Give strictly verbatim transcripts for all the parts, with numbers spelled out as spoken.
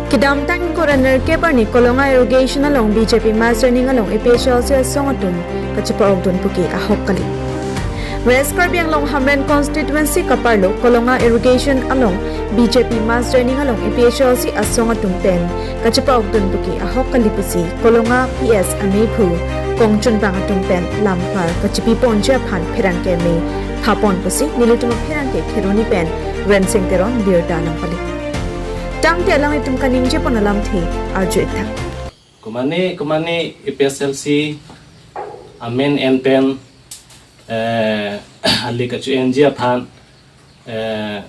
Kedamtang ingkoi ra nerkep arni Kolonga Irrigation along B J P mass joining along A P H L C asong atum kachepa-okdun puke ahok kali. West Karbi Anglong Hamren constituency kaparlo Kolonga Irrigation along B J P mass joining along A P H L C asong atum pen kachepa-okdun puke ahok kali pusi Kolonga P S amephu kongchunbang atum pen lampar kachepi ponji aphan pherangke me phapon pusi nelitum pherangke Kheroni pen Rensing Teron birta nangpali. Tangte alanglitum kaningje pon alamthe arju-ik tha. Komane komane A P S L C amen en pen, eh, ali kachu-enji aphan, eh,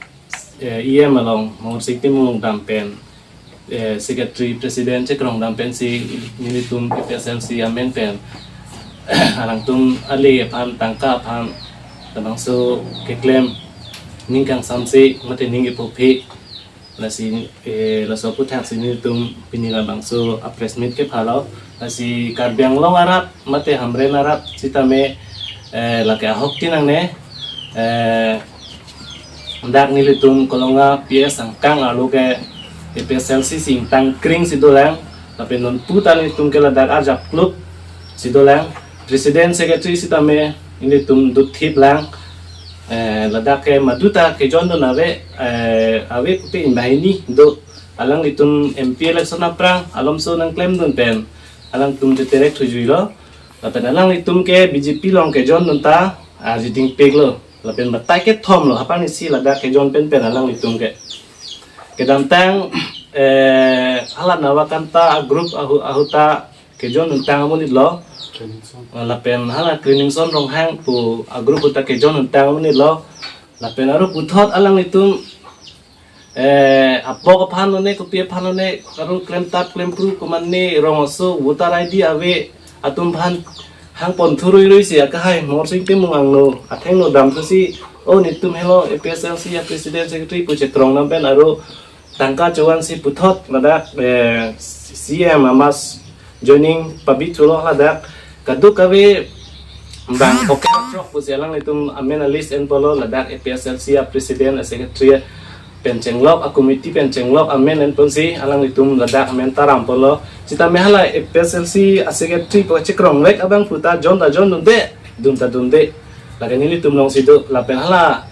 eh, E M along Morsing Timung dam pen, eh, secretary president chekrong dam pensi nelitum A P S L C amen pen alangtum ali aphan tangka aphan labangso keklem ning kangsamse mate ning ipophe. Lasi, eh, laso aputhaksi nelitum pini labangso a-press meet kephalo. Lasi Karbi Anglong arat mate Hamren arat sitame, eh, lake ahok tinangne, eh, dak nelitum Kolonga P S angkang arlo ke A P S L C si ingtang kring si dolang. Lapen nonpu ta nelitum ke ladak arjap kluk si dolang. President secretary sitame nelitum dukthip lang. Eh, ladak ke maduta kejoindun ave, eh, ave pupe inbahini do. Alanglitum M P election aphrang alomso nangklemdun pen alangtum cheterek thujuilo. Lapen alanglitum ke B J P along kejoindun ta, ah, jiding peklo. Lapen batai kethom lo, hapan isi ladak kejoin pen pen alanglitum ke. Kedamtang, eh, hala Navakanta a-group ahu, ahuta kejoin untang amonit lo. Training song. Lapen hala Training Song Ronghang pu a-group ahuta kejoin untang amonit lo. Lapen aro puthot alanglitum, eh, apok aphan one, kopi aphan one, aro klemtap klempru komane rong aso voter I D ave atum aphan hangpon thurui rui si akahai Morsing Timung angno athengno dam thusi, o netum helo A P S L C a-president secretary pu chekrong dam pen aro tangka chovan si puthot ladak, eh, C M a-mass joining pabi thulo ladak kaduk kave bang oke chok pusi alanglitum amen a-list enpolo ladak A P S L C a-president a-secretary pen chenglok a-committee pen chenglok amen enponsi alanglitum ladak amen taram polo. Sitame hala A P S L C a-secretary pu chekrongvek abangphu ta join ta joindunde, dun ta dunde. Lake nelitum alongsi do lapen hala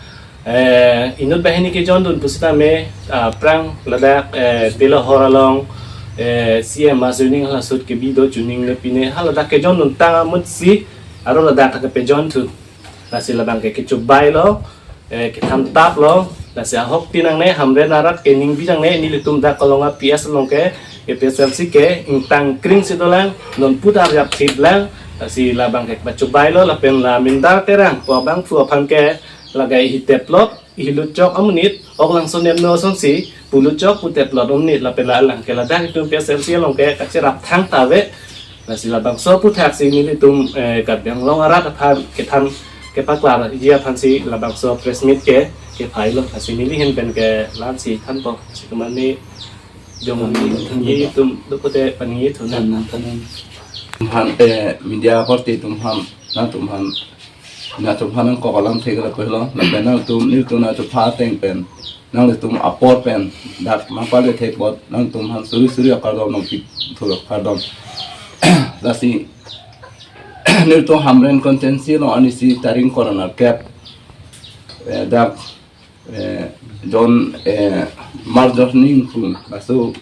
eh, inut banghini kejoindun pusitame, ah, aphrang ladak, eh, Tilahor along, eh, C M a-joining hala sut kebi do chuning le pine, hala ladak kejoindun tang amonit si, aro ladak ta kepejoin thu. Lasi labang ke kechubai lo, eh, kethamtap lo, lasi ahok tinangne, Hamren arat ke ningbi nangne, nelitum dak Kolonga P S along ke, A P S L C ke, ingtang kring si dolang, nonpu ta arjap thip lang, lasi labang ke kepachubai lo, lapen la Mindar Terang, pu abangphu aphan ke, lake ihi teplot, ihi lutchok amonit, ok langso nemno asonsi, pu lutchok pu teplot amonit, lapen la alang ke ladak itum P S L C along ke kacherap thangta ave. Lasi labangso aputhaksi nelitum, eh, Karbi Anglong arat aphan kethan kepaklarji aphansi labangso press meet ke, kephailo, lasi neli ahin pen ke la-ansi thanpo, lasi komane jong nelitum do pute paningje thu nang. Than nang, than nang. Tum aphan, eh, media korte atum aphan, nangtum aphan, nangtum aphan nangkok alamthe ke lapu helo, lapen nangtum, nelitum nangtum aphan ateng pen, nanglitum apor pen, dak nangpale thek bot, nangtum aphan suri suri akardom nangpi thulo kardom. Lasi, nelitum Hamren constituency along arnisi tarik ingkoi ra nerkep, eh, dak eh, John, eh, Marjor Ningkung, laso,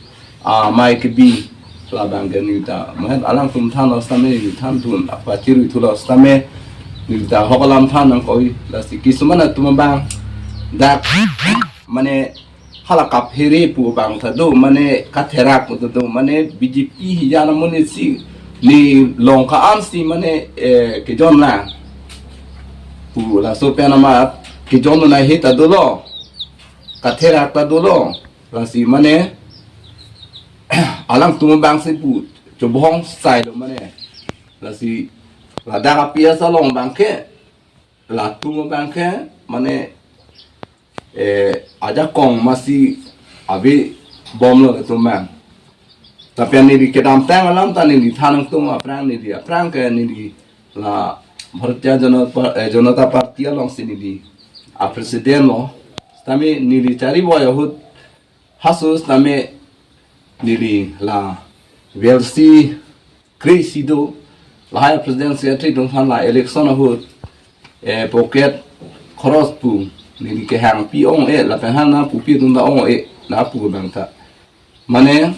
ah, amei kebi, labang ke neta, mahet alangtum thanlo sitame, neta than dun, apa chiru thulo sitame, neta ahok alam than nangkoi, lasi kisuman atum abang, dak, mane, hala kaphere pu abang ta do, mane, katherak pu ta do, mane, B J P hijan amonit si, ne long ka-ansi, mane, eh, kejoin lang. Pu laso pen amat kejoin nangji ta dolo. Katherak ta dolo. Lasi mane alangtum abangsi pu chobong style mane. Lasi ladak a-P S along abangke, latum abangke mane, eh, ajakong masi ave bomlo latum abang. Tapi neli kedamtang alam ta neli than nangtum aphrang neli aphrang ke neli la Bharatiya Janata, eh, Janata Party alongsi neli a-president lo. Sitame neli chari boi ahut hasu sitame Neli la V L C kre-isi do, lahai president secretary atum aphan la election ahut, eh, pocket khoros pu neli kehang pi ong-e, lapen hala pupi atum ta ong-e, lapu abang ta. Mane,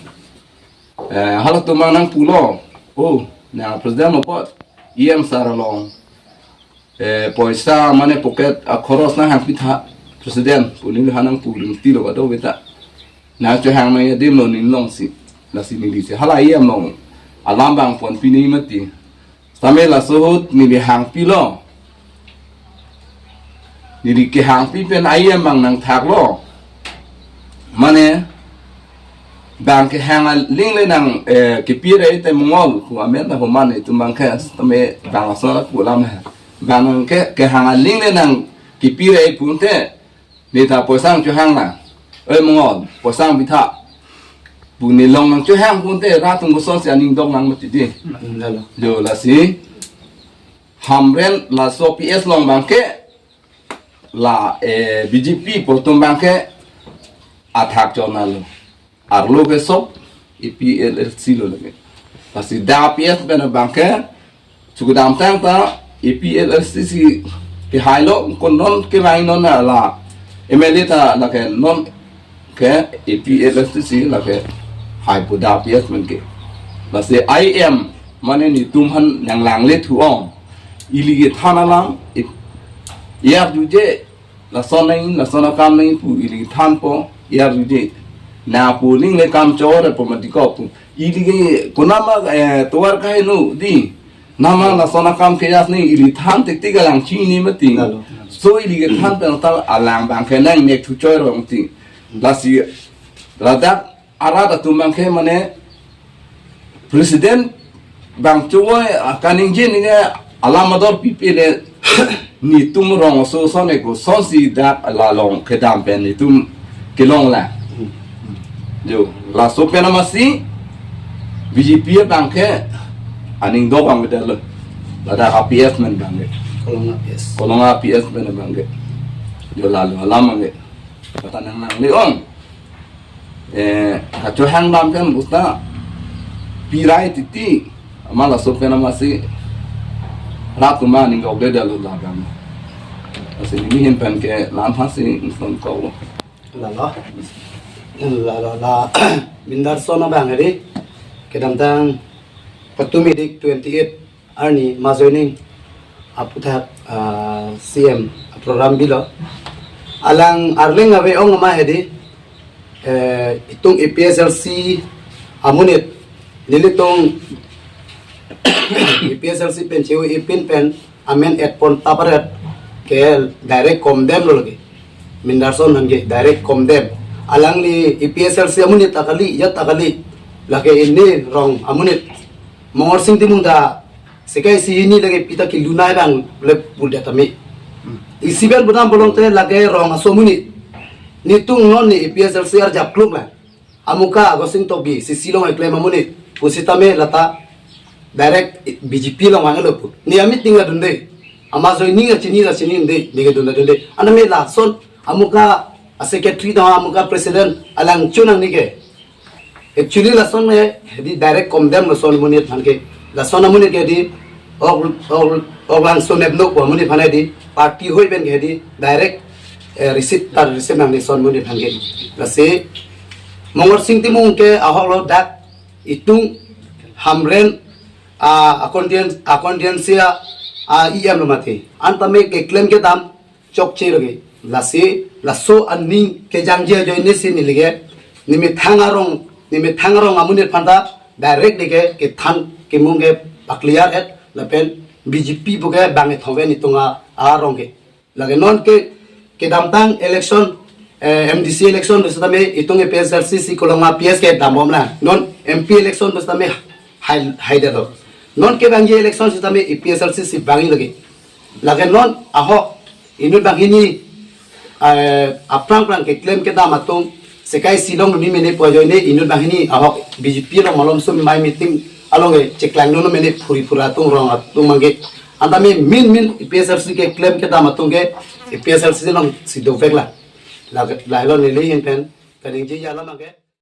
eh, halatum abang nangpulo, oh, nang president lo apot, E M sir along, eh, poisa mane pocket akhoros nanghangpi tha, president pu neli ha nangpu ling tilo kadokave ta. Nangchohang nangji adim lo neli longsi. Lasi neli si hala E M along alam abang ponpi nangji mati. Sitame laso ahut neli hangpilo. Neli kehangpi pen E M abang nangthaklo. Mane, bang kehang aling le nang, eh, kepi ra-e te Mongol, pu amen ta homan itum abang ke, sitame bang aso pu alam he. Bang ke, kehang aling le nang kepi ra-e pu te, ne ta poisa nangchohang na. Oi Mongol, poisa nangpi tha. Pu ne long nangchohang pu te, rat atum kosonsi aning dok nang mati di. Lalo. Jo lasi. Hamren laso P S along abang ke, la, eh, B J P pu atum abang ke athak chonalo. Arlo ke sop A P H L C lo lake. Lasi dak P S pen abang ke chukdamtang ta A P H L C si kehailo, ko non kevang non la M L A ta lake non ke A P H L C si lake hai pu dak P S pen ke. Lasi E M mane netum aphan nanglangle thu ong. Ili kethan alam, i-, arjuje, lason nangji, lason akam nangji pu ili thanpo, arjuje. Na pu aling le kam chor-e pu mati ko pu. Ili ke konat ma, eh, tovar kaheno di. Nama lason akam ke jas ni ili than tik tik alang chini mati. Lalo. So ili kethan pen ta alang abang ke nangnek thu choi rong ti. Lasi ladak arat atum abang ke mane president abang chowoi, ah, kaningje ningje alam ador pipe le netum rong aso ason e kosonsi dak la long kedam pen netum kelong la. Jo, laso pen amatsi B J P abang ke aning dok abang ke lo. Ladak A P S pen abang ke. Kolong A P S. Kolong A P S pen abang ke. Jo lalo alam abang ke. Kata nang nang le ong. Eh, kachohang dam pen usta pi ra-e titi, amat laso pen amatsi rat atum aning dok le dalo labang. Lasi neli ahin pen ke la-an aphansi ingson ko. Lalo. Lalo la. Mindarson abang hari. Kedamtang Patumi dik twenty-eight arni majoining aputhak, ah, C M program bilo. Alang arleng ave ong ama hedi, eh, itum A P H L C amonit nelitum A P H L C pen cheu ipin pen amen et pon taparet ke direct condemn lo lagi. Mindarson aphan ke direct condemn. Alangli A P H L C amonit ta kali, ya ta kali. Lake ini rong amonit Mongorsing Timung ta sekai si ini lake pita kilunai bang le pudet ami. Isi bel budam bolong te lake rong aso amonit. Netum non ne A P H L C arjap kluk la. Amuka Agosting Tokbi, C C along eklem amonit. Pusitame lata direct B J P along vanglo pu. Ne ameeting adunde. Ama joining achini achini unde, ne kedun adunde. Aname lason amuka a secretary ta amuka president alang chunang nike. Actually lason me di direct condemn lason amonit aphan ke. Lason amonit ke di ok ok ok lang sonep no ko amonit aphan di party hoi pen ke di direct, eh, receipt ta receipt nang lason amonit aphan ke. Lasi Mongorsing Timung ke ahok lo dak itum Hamren a, a constituen-, a constituency a, a E M lo mati. Antame keklem kedam chokche lagi. Lasi, laso aning kejangje ajoine si neli ke, nemethang arong, nemethang arong amonit aphan ta direct neli ke kethan kemung ke pa-clear et lapen B J P pu ke bang ethong ven itum a, arong ke. Lake non ke, kedamtang election, eh, M D C election pusitame itum A P H L C si Kolong A P S ke dambom na. Non M P election pusitame hai, hai dalo. Non kevangji election sitame A P H L C si vangji lagi. Lake non ahok inut banghini, eh, aphrang phrang keklem kedam atum sekai si along ni mene pu ajoine inut banghini ahok B J P along malom sum mai meeting along ke cheklang dun mene phuri phura atum rong atum abang ke. Antame main main A P H L C keklem kedam atum ke A P H L C along si dovek la. La, lahelo neli ahin pen kaningje alam abang ke.